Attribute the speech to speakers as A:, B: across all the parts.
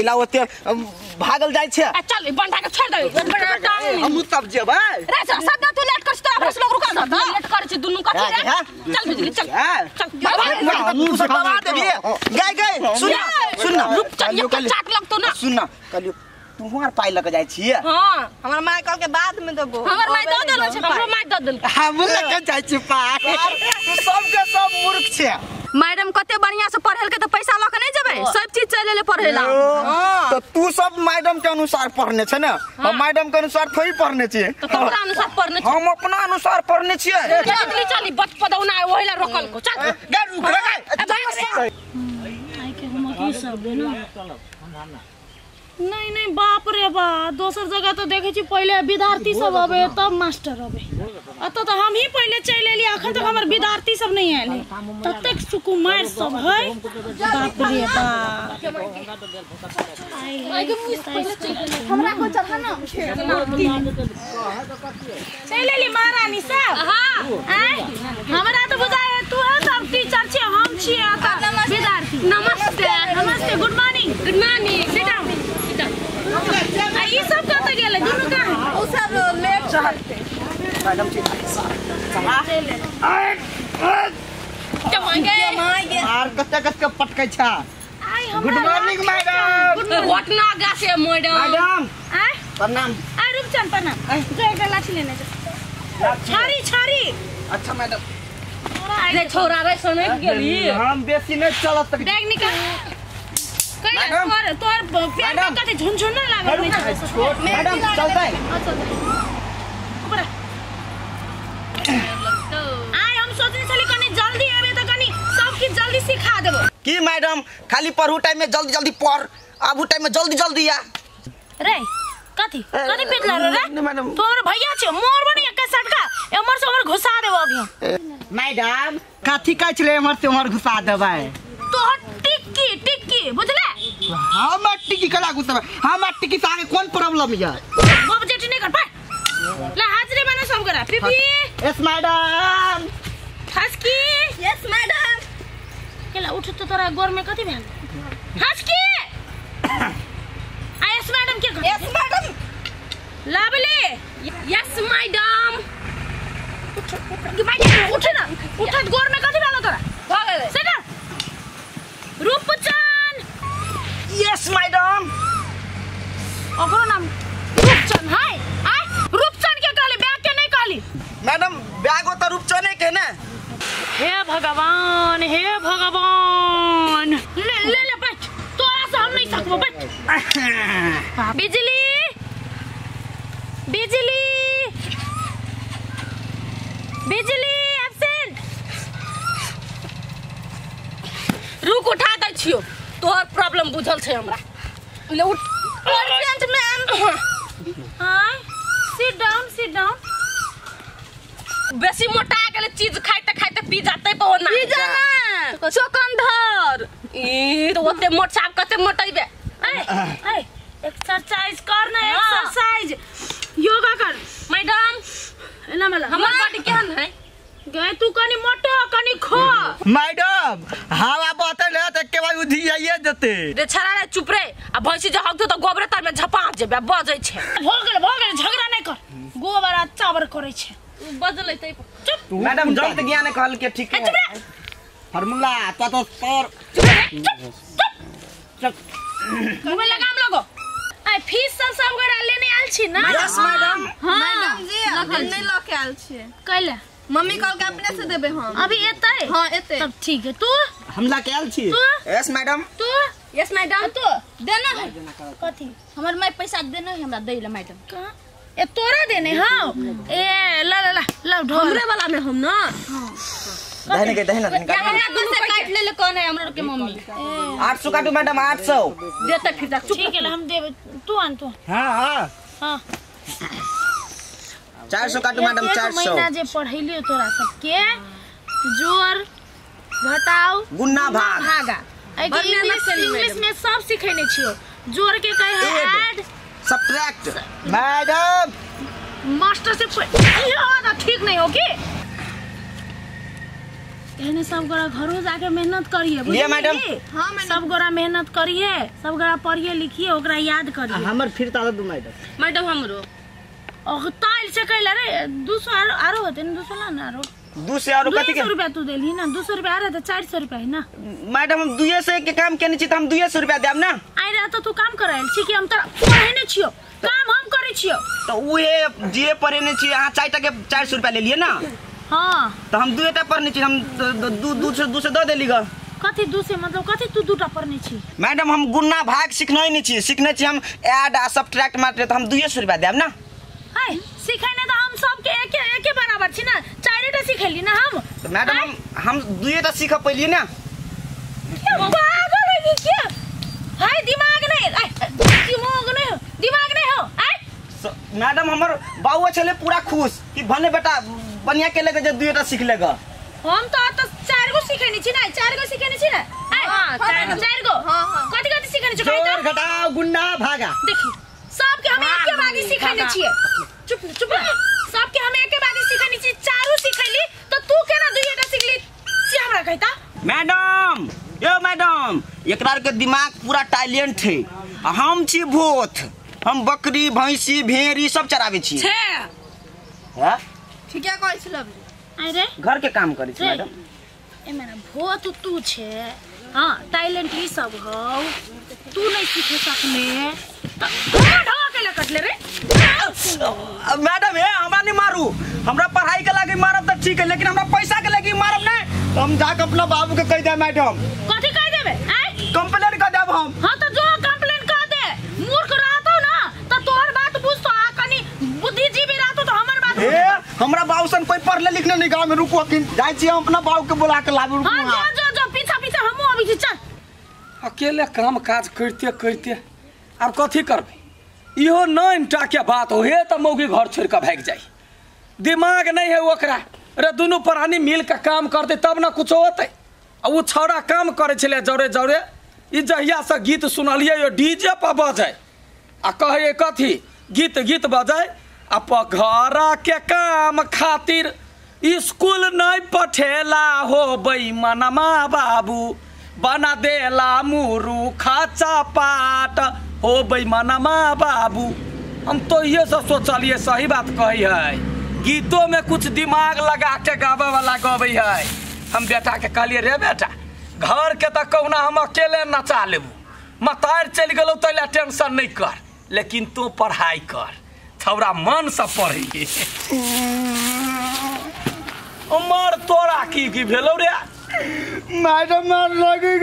A: कैला ओते भागल जाय छै।
B: चल बंडा के छोड़ दे
A: हम तब जेबै।
B: रे सदा तू लेट कर त हमरा से लोग रुका द लेट कर छी दुनू कथि रे। चल बिजली चल चल
A: तू सब दबा देबी गए गए। सुन सुन ना
B: रुक चल एक चाट लगतो ना।
A: सुन ना कहलियो तू हमार पाई लग जाय छी।
B: हां
C: हमर माय कहल के बाद में देबो।
B: हमर my the देलो छै। हमरो my the देल।
A: हम लग जाय छी पाई। तू सब के सब मूर्ख छे।
C: मैडम कते बढ़िया से पढ़ेल के त पैसा ल के नहीं जेबै सब चीज चले ले पढ़ेला।
A: तो तू सब मैडम के अनुसार पढ़ने छे ना। हम मैडम के अनुसार थोड़ी पढ़ने छिए।
B: तो तोरा अनुसार पढ़ने
A: हम अपना अनुसार पढ़ने छिए।
B: चल चली बच पदौना ओहिला रोकल को चल
A: गे रुक रे
B: गए।
D: आई के हम की सब ना नहीं नहीं बाप रे बा दोसर जगह तो देखे छी पहले विद्यार्थी सब आवे तब मास्टर आवे। अत तो हम ही पहले चल एली अखन तक हमर विद्यार्थी सब नहीं आयल है। ततेक सुकुमार सब है बाप रे बाप।
C: हमरा को चढ़ा ना
D: चल एली महारानी सब।
B: हां
D: हमरा तो बुझाय तू सब टीचर छी हम छी विद्यार्थी।
B: नमस्ते
D: नमस्ते good morning.
B: Good morning.
D: Sit down. आ ई सब कत गेलै दुनू कहाँ?
C: उ सब लेट चलते
A: मैडम जी
C: जमागे
A: आर कते कते पटकै छ। Good morning madam.
B: घटना गासे मैडम।
A: मैडम
D: आ
A: प्रणाम।
D: आ रूपचंद प्रणाम। जो एक लाठी लेने जा। छारी छारी।
A: अच्छा मैडम
B: रे छोरा रे सुनै गेली
A: हम बेसी नै चलत
D: बैग निकाल। कैला तोर तोर पैर में कते झुनझुन ना लागल नहीं
A: छोट मैडम चलतै।
D: ऊपर आय हम सोचने छली कनी जल्दी आबे त कनी सब किछ जल्दी सिखा देबो।
A: की मैडम खाली पढ़ू टाइम में जल्दी जल्दी पढ़ आबू टाइम में जल्दी जल्दी आ।
D: रे कथि कथि पिटला रे तोर भैया छे मोर बनी एक सटका एमर से ओमर घुसा देबो अभी।
A: मैडम कथि कहै छले एमर से ओमर घुसा देबै?
D: तोहर टिक्की टिक्की बुझले।
A: हमर टिक्की कला घुसबै? हमर टिक्की से आगे कोन प्रॉब्लम या?
D: ऑब्जेक्ट नहीं कर पाए ला हाजरी बना सब करा। PP.
A: Yes madam.
D: Husky.
C: Yes madam.
D: केला उठ तो तोरा गोर में कथि भेल? हस्की। आ यस मैडम के कर?
C: Yes madam.
D: Lovely.
B: Yes madam.
D: उठ उठ भाई उठ ना उठ गोर में कथि भेल तोरा?
B: भ गेलै।
D: Sit down. Roopchand.
A: Yes madam.
D: ओकरो नाम रूपचंद है। आय रूपचंद के कहली बैग के नहीं कहली।
A: मैडम बैग तो रूपचंद के ना।
D: हे भगवान हे भगवान ले ले ले बैठ तोरा से हम नहीं सकबो बैठ। बिजली बिजली बिजली एब्सेंट।
B: रुक उठा दै छियो तोहर प्रॉब्लम बुझल छै हमरा। ले उठ।
C: Present ma'am.
D: हां सिट डाउन सिट डाउन।
B: बेसी मोटा गेले चीज खाइते खाइते पी जाते पो ना।
C: पी जाना चोकंधर
B: ई तो ओते मोट साहब कते मोटैबे।
D: ए ए एक्सरसाइज कर ना एक्सरसाइज योगा कर।
B: मैडम
D: एना मला
B: हमर बॉडी केहन है?
D: गए तू कनी मोटो कनी खो।
A: मैडम हवा बहतै ने त के बार उधियाइए देते।
B: रे छड़ा रे चुप रे आ भैंसी जे हक दे त गोबरे तर में झपा जेबे बजै छै।
D: भ गेल झगड़ा नहीं कर गोबर आ चावर करै छै
B: बजलै तै
D: चुप।
A: मैडम जल्द ज्ञान कहल के ठीक है फार्मूला तो तोर
D: चुप चुप मुंह में लगाम लगो। आ फीस सब सब गोरा लेने आयल छी ना?
A: Yes madam.
D: हां
C: मैडम जी हम नहीं ल के आयल छी।
D: कैला?
C: मम्मी कहल के अपने से देबे हम।
D: अभी एतै?
C: हां एतै।
D: तब ठीक है। तू?
A: हम ला के आयल छी। Yes madam.
D: तू?
C: Yes madam.
D: तू
C: देना है
D: कथि?
C: हमर my पैसा देना है हमरा दै ले मैडम।
D: कहां? ए तोरा देने? हां ए ला ला ला ढोल
B: हमरे वाला में हम ना।
D: हां
A: दहने के दहने
C: हमरा दूर से काट ले ले कौन है हमरा के मम्मी।
A: 800 काटू मैडम 800
B: देते फिर जा।
D: ठीक है हम देबे तू आन तू।
A: हां हां
D: हां
A: 400 काटू मैडम 400।
D: महीना जे पढ़ैलियो तोरा सबके जोर घटाओ
A: गुना भाग
D: भागा। इंग्लिश में सब सिखैने छियो। जोर के कहे है ऐड
A: सब्ट्रैक्ट। मैडम
D: मास्टर से ये ठीक नहीं होगी। एहने सब गोरा घरो जाके मेहनत करिए
A: लिए मैडम।
D: हां सब गोरा मेहनत करिए, सब गोरा पढ़िए लिखिए, ओकरा याद करिए।
E: हमर फिर ताला दू मैडम।
B: मैडम हमरो
D: ताल से कैला रे 200 आरो होते न 200 ला ना आरो
A: 200 आरो कथि के
D: 200 रुपया तू देली ना 200 रुपया आ रहे 400 रुपया है ना
A: मैडम। हम 200 के काम केने छी त हम 200 रुपया देब ना।
D: आइ रे तो तू काम करायल छी कि हम त पढ़ेने छियो, काम हम करै छियो
A: त उहे जे पढ़ेने छी अहाँ 4 के 400 रुपया ले लिए ना।
D: हां
A: त हम 2टा पढ़ने छी, हम 200 the देली ग।
D: कथि 200 मतलब कथि तू 2टा पढ़ने छी
A: मैडम? हम गुणा भाग सिखनै नै छी, सिखने छी हम ऐड आ सब्ट्रैक्ट मात्र, त हम 200 रुपया देब ना।
D: हाय सिखैने त हम सब के एके एके बराबर छी ना, 4टा सिखैली ना हम।
A: त मैडम हम 2टा सिख पइली ना।
D: के पागल है कि के? हाय दिमाग नहीं, दिमाग नहीं, दिमाग नहीं हो। आय
A: मैडम हमर बाबू छले पूरा खुश कि भने बेटा बढ़िया के लेके जे 2टा सिख लेगा।
D: हम त त 4 गो सिखैने छी ना, 4 गो सिखैने छी ना। आय 4 गो।
B: हां हां
D: कथि कथि सिखैने छी?
E: जोड़ घटाओ गुणा भागा।
D: देखी सब के हम एके बागी सिखैने छिए। चुप चुप, सब के हम एके बागी सिखैने छी, चारू सिखैली त तू केना 2टा सिखली से हमरा कहता।
A: मैडम यो मैडम एकरा के दिमाग पूरा टैलेंट है, हम छी भूत, हम बकरी भैंसी भेड़ ई सब चरावे छी।
B: छे
A: हां
B: ठीके कहै छी लवली।
D: अरे
A: घर के काम करै छी मैडम।
D: ए मेरा भूत तू छे, हां टैलेंट ई सब हो, तू नहीं सीखे सकने त ढा के लकट ले रे।
A: मैडम हे हमरा नहीं मारू, हमरा पढ़ाई के लागी मारब त ठीक है, लेकिन हमरा पैसा के लागी मारब नहीं तो हम जाके अपना बाबू के कह देब मैडम।
D: कथि कह देबे? आय
A: कंप्लेंट कर देब हम।
D: हां त जो कंप्लेंट कर दे, मूर्ख रहतो ना त तोहर बात बुझतो, आ कनी बुद्धिजीवी रहतो त हमर बात।
A: ए हमरा बाबू सन कोई पढ़ले लिखले नहीं गांव में, रुको अखिन जाय छी हम अपना बाबू के बुला के लाबू।
D: हां जो जो जो पीछा पीछा हमहु आबि छी। चल
F: अकेले काम काज करते करते आब कथी करबै? इहो 9 के बात होहे त मौगी घर छोड़ के भागि जाई, दिमाग नहीं है ओकरा। रे दुनू प्राणी मिल के काम करते तब ना कुछो होतै। आ उ छौड़ा काम करै छलै जौरे जौरे, ई जहिया से गीत सुनलियै यो डीजे पर बजै आ कहै कथी गीत गीत बजै आ घर के काम खातिर स्कूल नहीं पठेला हो बेईमानमा बाबू, बना देला मुरुखा चपाट हो बेईमानमा बाबू। हम तो ये सब सोचलिए सही बात कही है, गीतों में कुछ दिमाग लगा के गावे वाला गबै है। हम बेटा के कहलिए रे बेटा घर के तो कहुना हम अकेले नचा लेबू, मतार चलि गेलौ तैला टेंशन नहीं कर, लेकिन तू पढ़ाई कर। छौड़ा मन से पढ़ी। उमर तोरा की की भेलौ रे?
A: मैडम मार लगे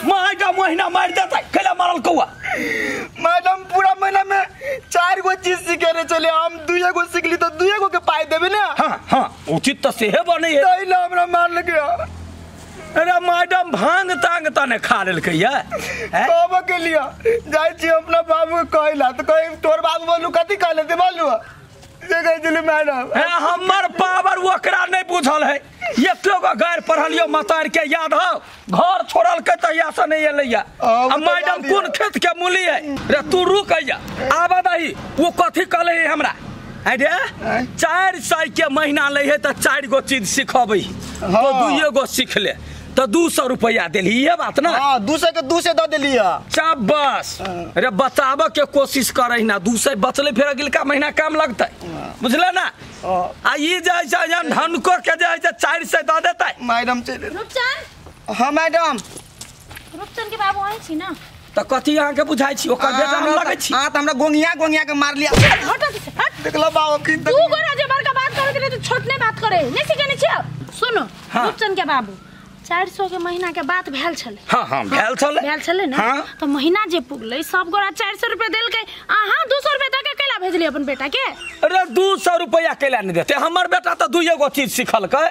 F: मैडम महीना मार देतै कैला मारल कौआ?
A: मैडम पूरा महीना में 4 गो चीज सीखे रे चले, हम 2 गो सीखली तो 2 गो के पाई देबे ना।
F: हां हां उचित त सेहे बनै है,
A: तैला हमरा मार लगे।
F: अरे मैडम भांग तांग तने खा लेलकै या
A: कहब के लिए जाय छी अपना बाबू के कहला त कहि तोर बाबू बोलू कथि कहले ते बोलू से कहि देली मैडम।
F: हे हमर पावर ओकरा नहीं बुझल है, एको गो गैर पढ़लियो मतार के याद हो, घर छोड़ल के तहिया से नहीं एलैया। आ मैडम कोन खेत के मूली है रे? तू रुक आइया आबा दही वो कथि कहले है हमरा। अरे 400 के महीना लै है त 4 गो चीज सिखबै, तो 2 गो सीख ले तो 200 रुपया देली, ये बात ना?
A: हां 200 के 200 the देली।
F: शाबाश रे बचाबे के कोशिश करे ना, 200 बचले फेर अगिलका महीना काम लगतै, बुझले ना? आ ई जाय छै जन धनको के जाय छै 400 the देतै
A: मैडम। चल
D: रूपचंद।
A: हां मैडम
D: रूपचंद के बाबू आइ छी ना
F: त कथि अहाँ के बुझाइ छी? ओकर बेटा हम लगै छी।
A: हां त हमरा गोंगिया गोंगिया के मार लिया।
D: हट हट
A: देखला बाबू की
D: दू गोरा जे बड़का बात करे त छोट नहीं बात करे नहीं सिखने छी। सुनो रूपचंद के बाबू 400 के महीना के बात भेल छले।
F: हां हां भेल छले,
D: भेल छले ना।
F: हाँ?
D: त महीना जे पुगलै सब गोरा 400 रुपया देलकै, अहाँ 200 रुपया the के कैला भेजली अपन बेटा के?
F: अरे 200 रुपया कैला नहीं देते, हमर बेटा त 2 गो चीज सिखलकै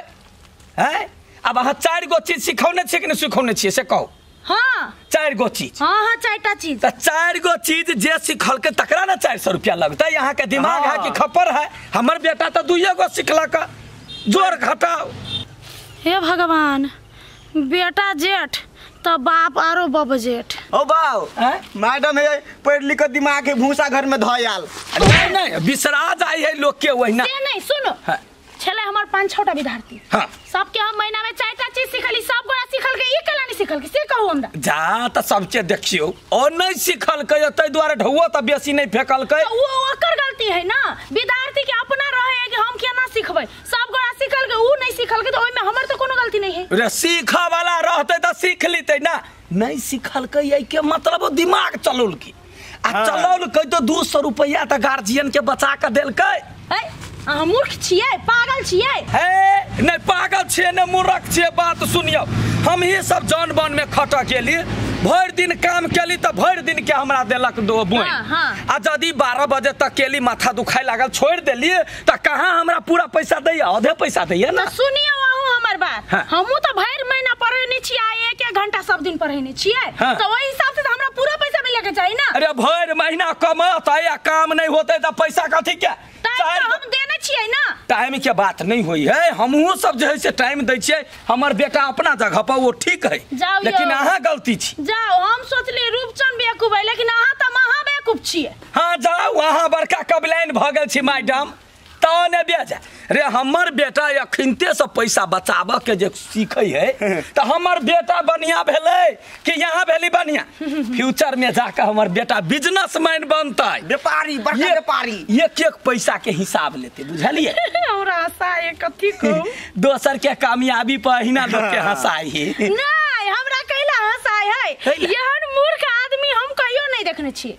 F: हैं। अब अहाँ 4 गो चीज सिखौने छी कि नहीं सिखौने छी से कहू?
D: हां
F: 4 गो चीज।
D: हां हां 4टा चीज।
F: त 4 गो चीज जे सिखलकै तकरा ना 400 रुपया लगतै। अहाँ के दिमाग है कि खपर है? हमर बेटा त 2 गो सिखलक, जोर घटाओ।
D: हे भगवान, बेटा जेठ त बाप आरो बब जेठ।
A: ओ बाऊ मैडम हे पढ़ लिख के दिमाग है भूसा घर में धयाल
F: नहीं नहीं बिसरा जाय है लोग के वहिना।
D: से नहीं सुनो, छले हमर 5 5-6 टा विद्यार्थी।
F: हां
D: सबके हम महीना में 4टा चीज सिखली, सब गोरा सिखल के ई कला नहीं सिखल के से कहू हमरा।
F: जा त सबके देखियो ओ नहीं सिखल के तै दुआरे ढौआ त बेसी नहीं फेकल के।
D: तो वो ओकर गलती है ना, विद्यार्थी के अपना रहे है कि हम केना सिखबै, सब गोरा सिखल के ऊ नहीं सिखल के तो ओइ में हमर तो कोनो गलती नहीं है।
F: रे सीखा वाला रहते त सीख लेते ना, नहीं सिखल के एई के मतलब दिमाग चलौल की आ चलौल के तो 200 रुपया त गार्जियन के बचा के देलकै।
D: अहाँ मूर्ख छियै, पागल छियै।
F: हे नहीं पागल छियै ने मूर्ख छियै, बात सुनियौ। हम ही सब जान बन में खटक गेली, भरि दिन काम केली त भरि दिन के हमरा देलक दो बोइन। आ यदि 12 बजे तक केली माथा दुखाय लागल छोड़ देली त कहाँ हमरा पूरा पैसा दैया, आधे पैसा दैया ना।
D: सुनियौ अहूँ हमर बात, हमहूँ त भरि महीना पढ़ेने छियै आ 1-1 घंटा सब दिन पढ़ेने छियै, त ओहि हिसाब से त हमरा पूरा पैसा मिले के चाही ना।
F: अरे भरि महीना कमातै आ काम नहीं होतै त पैसा कथी के?
D: टाइम हम देने छियै ना।
F: टाइम के बात नहीं होई है, हमहूँ सब जे है से टाइम दै छियै। हमर बेटा अपना जगह पर वो ठीक है, लेकिन अहाँ गलती छी।
D: जाओ, हम सोचली रूपचंद बेवकूफ है, लेकिन अहाँ त महा बेवकूफ छियै।
F: हाँ जाओ, अहाँ बड़का कबलाइन भ गेल छी मैडम, त ने बेजा रे। हमर बेटा अखिनते से पैसा बचाबऽ के जे सीखै है त हमर बेटा बढ़िया भेलै कि यहाँ भेली बढ़िया। फ्यूचर में जाकर हमर बेटा बिजनेसमैन बनतै,
A: व्यापारी, बड़का व्यापारी,
F: एक-एक पैसा के हिसाब लेते, बुझलियै?
D: हमरा हंसाए कथी कहू,
F: दोसर के कामयाबी पर अहिना लोग के हंसाई।
D: नहीं हमरा कैला हंसाए है, एहन मूर्ख आदमी हम कहियो नहीं देखने छियै।